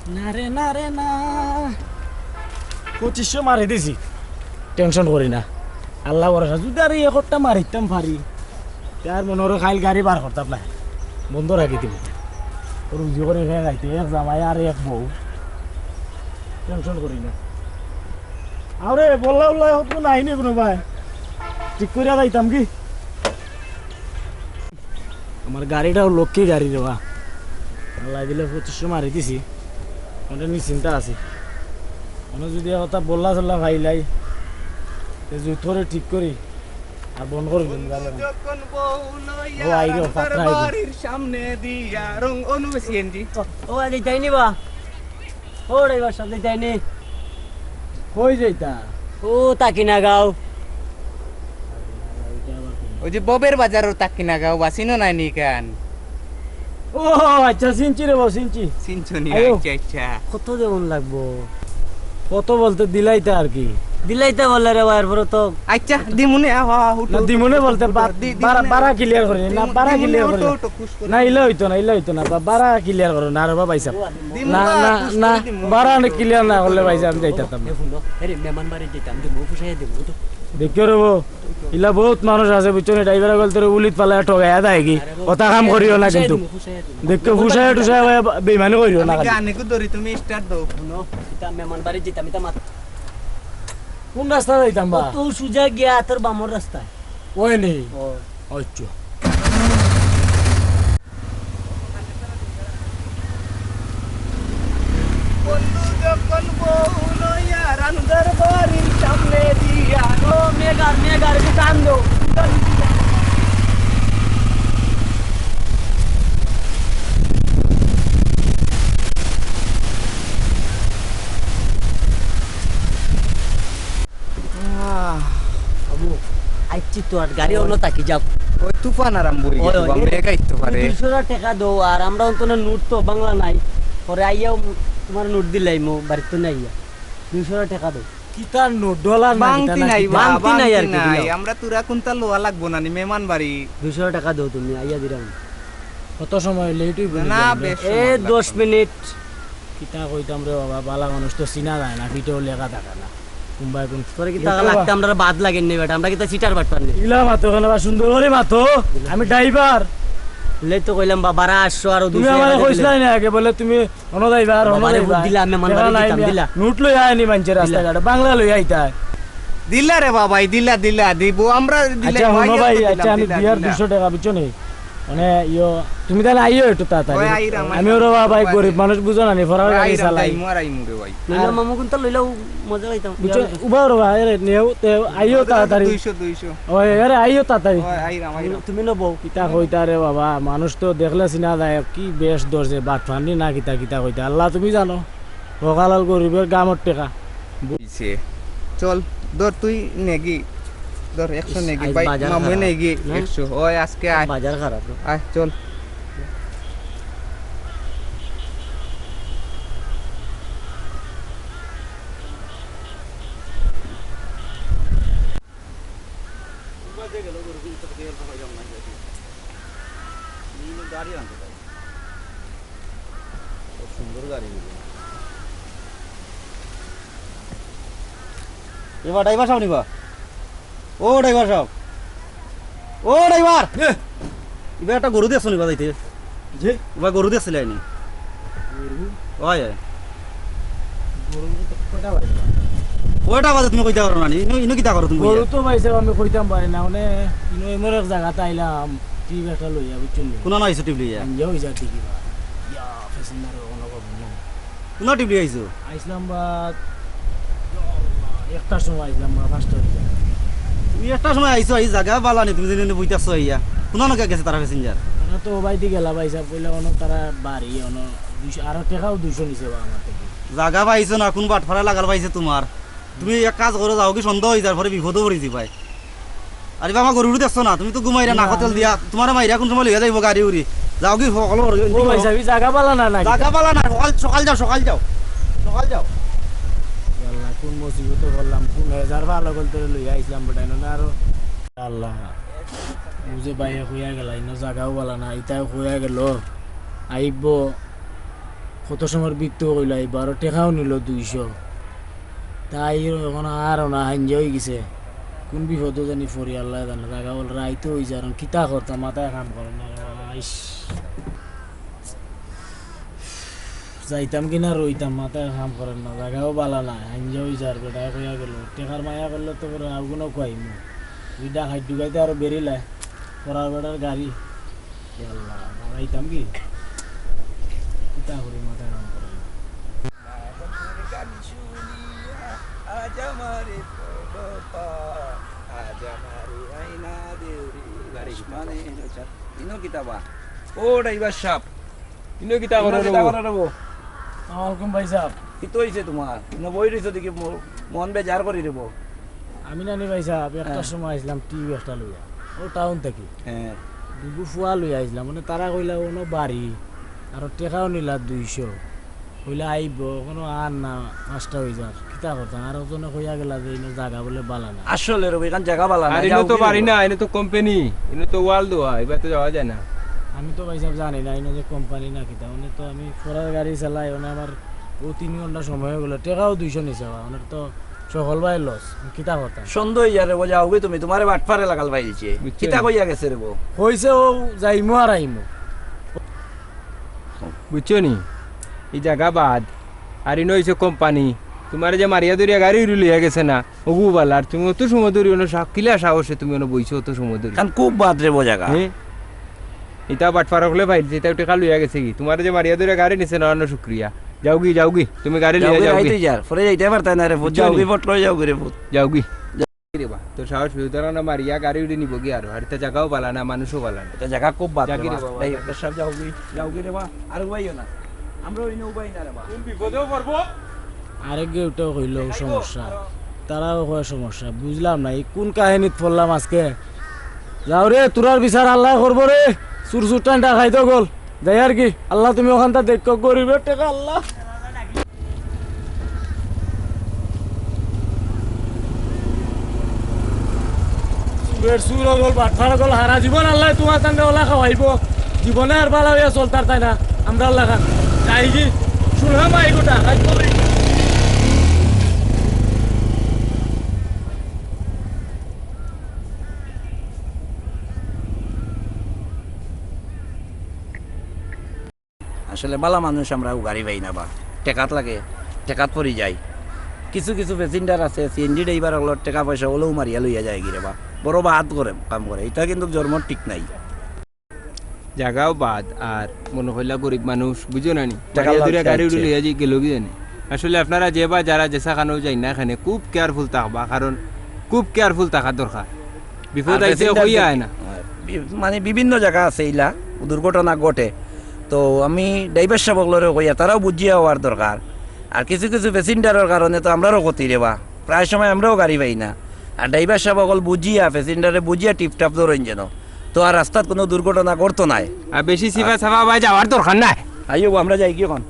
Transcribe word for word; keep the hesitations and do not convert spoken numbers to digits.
না রে, না রে, না। পঁচিশশো মারি দিছি, টেনশন করি না, আল্লাহ ভরসা। যদি আর এই একটা মারিতাম পারি, তে আর মনে করো কাইল গাড়ি বার করতাম না, বন্ধ রাখি দিব। রুজি করে খেয়ে খাইতে এক জামাই আর এক বউ, টেনশন করি না। আরে বললা উল্লা হতো না, আইনি কোনো ভাই, ঠিক করে যাইতাম কি? আমার গাড়িটাও লক্ষ্মী গাড়ি রে বা। আল্লাহ দিলে পঁচিশশো মারি দিছি। ওটা নিয়ে চিন্তা আছি। মানে যদি কথা বললা চললা ভাইলাই, তে জুত করে ঠিক করি আর বন্ধ করে দিন গাড়ি। যখন বউ লইয়া ও আইরো, রান্দার পাত্রা আইরো। বাড়ির সামনে দিয়া রং অনু সিএনজি। ও আজ যাইনি বা? ও ড্রাইভার সাহেব, যাইতাই নি? কই যাইতা? ও তাকিনাগাঁও। ওই যে ববের বাজারর তাকিনাগাঁও, বা চিনো নাই নি কান? ও আচ্ছা, চিনছি রে বা, চিনছি। চিনছো নি? আইও। আচ্ছা, আচ্ছা। কত দেওন লাগবো? কত বলতে দিলাইতা আর কি। দিলাইতা বললে রে বা, এরপরে তো আচ্ছা, দিমুনে, আ, আ, উঠো, না, উঠো, দিমুনে উঠো, বলতে উঠো, বা-, দি-, বারা, দিমুনে। বারা ক্লিয়ার করে, না, দিমুনে, বারা দিমুনে, ক্লিয়ার করে। উঠো, উঠো, খুশ করে। না, ইলা হইতো না, ইলা হইতো না, বা-, বারা ক্লিয়ার করো না, রে বা ভাই সাহেব। দিমু না, বা, না, খুশ না, করে দিমু। বারা অনেক ক্লিয়ার না করলে ভাই সাহেব, আমি যাইতাম না। এ, হুনো, আরে, মেহমান বাড়ি যাইতাম, দিমু, ফুসাইয়া দিমু, তো। দেখিও রে বউ, ইলা বহুত মানুষ আছে, বুঝছো নি? ড্রাইভার অকল তোরে উলিত ফালাইয়া ঠগাইয়া দেয় কি? আরে বউ, কথা কাম করিও না ফুসাইয়া কিন্তু। দিমু, ফুসাইয়া দিমু। দেখিও, ফুসাইয়া টুসাইয়া বেইমানি করিও না আমি খালি। গানে কো ধরি, তুমি স্টার্ট দাও। হুনো, ইতা মেহমান বাড়ি যাইতাম, ইতা মাত- কোন রাস্তা যাইতাম বা? ও তো সুজা গিয়া তোর বামর রাস্তায়। ওই নি? ও। আচ্ছা। বন্ধু যখন বউ লইয়া রান্দার বাড়ির সামনে দিয়া। ও মেঘার, মেঘার, একটু টান দেও। আহ, বাবু, আইচ্ছি তো আর গাড়ি অনো থাকি যাও। ওই তুফান আরম্ভ হয়ে গেছে, ওই, বা, ওই, মেঘ আইতো পারে। দুইশো টেকা দেও, আর আমরা অন্তত নোট তো বাংলা নাই, পরে আইয়াও তোমার নোট দিলাইমু, বাড়িত তো নাই আইয়া। দুইশো টেকা দেও। কিতার নোট? ডলার না, বাংতি কিতা না, নাই, কিতা? বা, বাংতি নাই আর বাংতি কি নাই। দিলাও। আমরা তোরা কোনটা লোয়া লাগবো না নি, মেহমান বাড়ি। দুইশো টেকা দেও তুমি, আইয়া দিলাম। কত সময় লেট হইব নি না, জানবে? বেশ এ, সময় লাগবে দশ না। মিনিট। কিতা কইতাম রে বাবা, বালা মানুষ তো চিনা যায় না, ভিডিও লেখা থাকে না। কুম্বাই কুম-, তোরে কিতা ইটা লাগতে বা- আমরা বাদ লাগেন নি বেটা, আমরা কিতা চিটার বাটপার নি। ইলা মাতো কেনে বা, সুন্দর করে মাতো, আমি ড্রাইভার। লে তো কইলাম বা, বারা আটশো আর তুমি দুইশো আমারে টেকা দিলে। কইছলায় না আগে, বলে তুমি অনো যাইবা আর অনো বাবারে যাইবা। ভোট দিলা, আমি মেহমান দেখা বাড়ি নাই দিতাম, মিয়া। দিলা। নোট লইয়া আইনি মানছে রাস্তাঘাটে, বাংলা লইয়া আইতায়। দিলা রে বাবাই, দিলা, দিলা, দিব, আমরা দিলে আচ্ছা, হুনো ভাই, দিলাম, আচ্ছা, আমি দিলা, বিয়ার দিলা। দুইশো টেকা, বুঝছো নি? মানে, ইয়ো, তুমি তাইলে আইও একটু তাড়াতাড়ি। ওই আইরাম, আমি আইরাম। ওরা বাবা, ওই গরিব মানুষ, বুঝো না নি, ফরার ওই গাড়ি আইরাম, চালাই। যাইমু আর আইমু রে ভাই। লইলাও আর মামু কোনটা লইলাও, মজা পাইতাম। বুঝছো, উবা ওরা বাবা, এরে নেও, তে আইও তাড়াতাড়ি। দুইশো, দুইশো। ওই, আরে আইও তাড়াতাড়ি। ওই আইরাম, আইরাম। তুমি না বউ। কিতা কইতা রে বাবা, মানুষ তো দেখলে চিনা যায়, কি বেশ ধরছে, বাটফান্ডি না কিতা কিতা কইতা, আল্লাহ তুমি জানো। হকালাল গরিবের গামর টেকা। দিছে। চল, ধর তুই নেগি। ধর, একশো ইস, নেগি, আইজ ভাই, বাজার মামুয়ে খারাপ। নেগি, না? একশো। ওই, আজকে আয়। বাজার খারাপ রে। আয়, চল। গাড়ি আনতে পারি। কত সুন্দর গাড়ি নিবে। এবার ড্রাইভার সাহেব নিবা? ও ড্রাইভার সাহেব, ও ড্রাইভার, এ! এবার একটা গরু দেখছো নিবা যাইতে? জি? এবার গরু দেখছিলে আইনি? গরু? ওই, ওই। গরু তো কয়টা বাজে? কয়টা বাজে তুমি কইতে পারো না নি? ইনো, ইনো কিতা করো তুমি? গরু তো ভাই সাহেব আমি কইতাম পারি না, মানে, ইনো এমন এক জায়গাতে আইলাম, ট্রিপ একটা লইয়া, বুঝছেন নি? কোন না আইছো ট্রিপ লইয়া? ইয়া ওই জায়গা দেখি বা। ইয়া, প্যাসেঞ্জার কোনো খবর নাই। কোন টিভি আইছো? আইসলাম বা, ইয়া আল্লাহ, একটার সময় আইসলাম বা, পাঁচটা অইছে। তুমি একটার সময় আইছো, এই জাগা বালা নি, তুমি যেন বইতাছো আইয়া। কোন নকে গেছে তারা প্যাসেঞ্জার? তারা তো ওবায়দি গেলা ভাই সাহেব, কইলা অনো তারা বাড়ি, অনো দুইশো, আরো টেকাও দুইশো নিছে বা আমার থেকে। জাগা পাইছো না, কোন বাটফারা লাগাল পাইছে তোমার? তুমি এক কাজ করো, যাওগি সন্ধ্যা অই যার পরে বিপদো পড়ি যিবায়। আরে বাবা, গরুরে দেখছো না? তুমি তো ঘুমাইরা না, না, কতল আমি দিয়া। তোমারে মাইরা কোন সময় লইয়া যাইবো গাড়ি উড়ি? যাওগি, সকল করো। ও ভাই সাহেব, ই জাগা বালা না, না জাগা বালা না, সকাল, সকাল যাও, সকাল যাও। সকাল যাও। আল্লাহ, কোন মুসিবতে পড়লাম, কোন হেজার ভালো করতে লইয়া আইছিলাম বেটা, ইনো না আরো। আল্লাহ, বুঝে বাইরে হইয়া গেল, ইনো জাগাও বালা না, ইতাও হইয়া গেল। আইবো। কত সময় বিত্ত কইলা, এই বারো টেকাও নিল দুইশো। তাই এখন আর না হাইঞ্জা অই গেছে। কোন বিপদো জানি পড়ি, আল্লায় জানে। জাগা অইল রাইত অই যার, কিতা করতাম, মাথায় কাম করে না রে বাবা। ইস। যাইতাম কি না রইতাম, মাথায় কাম করে না। জাগাও বালা না, হাইঞ্জা অই যার, বেটায় কইয়া গেল। টেকার মায়া করলে তো করে আগুনও খুয়াইমু। তুই ডাকাইত ঢুকাইতে আরো বেরিলায়, পড়ার বেটার গাড়ি। ইয়া আল্লাহ, বাড়াইতাম কি? কিতা করি, মাথায় কাম করে না। ইনো কিতা বা? ও ড্রাইভার সাব, ইনো কিতা ইনো করো কিতা রে? করো রে বো? আসসালামু আলাইকুম ভাই সাহেব। কিতা অইছে তোমার? ইনো বই রইছো দেখি মো-, মন বেজার করি রে বো। আমি নানি ভাই সাহেব, একটা হ্যাঁ। সময় আইছিলাম টিভি একটা লইয়া, ও টাউন থাকি। হ্যাঁ। দুগু ফুয়া লইয়া আইছিলাম, মানে তারা কইলা অনো বাড়ি, আর টেকাও নিলা দুইশো। কইলা আইব, কোনো আর না, পাঁচটা অই যার। কিতা করতাম? আর ওজনে কইয়া গেলা যে ইনো জাগা বলে বালা না। আসলে রে, এখান জাগা বালা না, আর ইনো যাও তো কি বাড়ি রে? না, ইনো তো কোম্পানি, ইনো তো ওয়াল দেওয়া, এবার তো যাওয়া যায় না। আমি তো ভাই সাহেব জানি না, ইনো যে কোম্পানি না কিতা, মানে তো আমি ফরার গাড়ি চালাই, মানে আমার ও তিন ঘন্টা সময় অই গেল, টেকাও দুইশো নিছে, আমার তো সকল ভাই লস, কিতা করতাম? সন্দেহ ইয়ারে বো, যাও গই তুমি, তোমারে বাটপারে লাগাল পাই দিছে। বুঝছো কিতা নি? কইয়া গেছে রে বো? কইছে ও যাইমু আর আইমু। বুঝছো নি? এই জাগা বাদ, আর ইনো অইছে কোম্পানি, তোমারে যে মারিয়া ধরিয়া গাড়ি উড়ি লইয়া গেছে না, ওগু বালা, আর তুমি অত সময় ধরি অনো সা-, কিলা সাহসে তুমি অনো বইছো অত সময় ধরি? কারণ খুব বাদ রে বো জাগা। হ্যাঁ? ইতা বাটপার হকলে পাইছে, ইতা টেকা লইয়া গেছে গি? তোমারে যে মারিয়া ধরিয়া গাড়ি নিছে না, অনো শুক্রিয়া। যাও গি, যাও গি, তুমি গাড়ি যাও লইয়া গি, যাও রাইত গি। অই যার, পরে যাইতে পারতায় না রে পুত, বুঝছো যাও নি? গি, ফট করে যাও গি রে পুত। যাও গি। যাও গি রে বা, তোর সাহস হইতো না, না মারিয়া গাড়ি উড়ি নিব গি আরো, আর ইতা জাগাও বালা না, মানুষও বালা না। ইতা জাগা খুব বাদ যাও রে গি বা। রে বাবা। এই, আপনার সব যাও গি, যাও গি রে বা, আর উবাইও না। আমরা অইন উবাই না রে বা। কোন বিপদেও পড়বো? আরেক গেউটাও কইলো সমস্যা, তারাও কয় সমস্যা। বুঝলাম না, এই কোন কাহিনীত পড়লাম আজকে। যাও রে, তোরার বিচার আল্লায় করবো রে। চুর চুর টান ডাকাইত অকল। যাই আর কি, আল্লাহ তুমি ওখানটা দেখো, গরিবের টেকা আল্লাহ। চুরের চুর অকল, বাটপার অকল, হারা জীবন আল্লায় তোমার তান্ডে ওলা খাওয়াইবো। জীবনে আর বালা অইয়া চলতার তাই না, আমরা আল্লাহ খান। যাই কি, শুনলাম আই গোটা, আই কবে? আসলে বালা মানুষ আমরা উগারি পাই না বা, টেকাত লাগে, টেকাত পড়ি যাই। কিছু কিছু প্যাসেঞ্জার আছে, সিএনজি ড্রাইভার অকলর টেকা পয়সা অকলও মারিয়া লইয়া যায় গি রে বা, বড় বাদ করে কাম করে, ইতা কিন্তু জন্মর ঠিক নাই। জাগাও বাদ, আর মনো কইলা গরিব মানুষ, বুঝো না নি? টেকা মারিয়া লাভ ধরিয়া গাড়ি উড়ি চাইছে। লইয়া যে গেল কি জানি। আসলে আপনারা যে বা যারা যেছা খানো যাই না, এখানে খুব কেয়ারফুল থাকবা, কারণ খুব কেয়ারফুল থাকা দরকার। বিপদ আর আইছে, প্যাসেঞ্জার কইয়া দেখ-, আয় না। বি-, মানে বিভিন্ন জাগা আছে ইলা দুর্ঘটনা ঘটে। তো আমি ড্রাইভার সাব অকলরে কইয়া, তারাও বুঝিয়া অওয়ার দরকার। আর কিছু কিছু প্যাসেঞ্জারর কারণে তো আমরারও ক্ষতি রে বা, প্রায় সময় আমরাও গাড়ি পাই না। আর ড্রাইভার সাব অকল বুঝিয়া, প্যাসেঞ্জারে বুঝিয়া টিপটাপ ধরইন যেন, তো আর রাস্তাত কোনো দুর্ঘটনা ঘটতো নায়। আর বেশি সিফা সাফা ভাই যাওয়ার দরকার নাই। আইও, আমরা যাই কি এখন?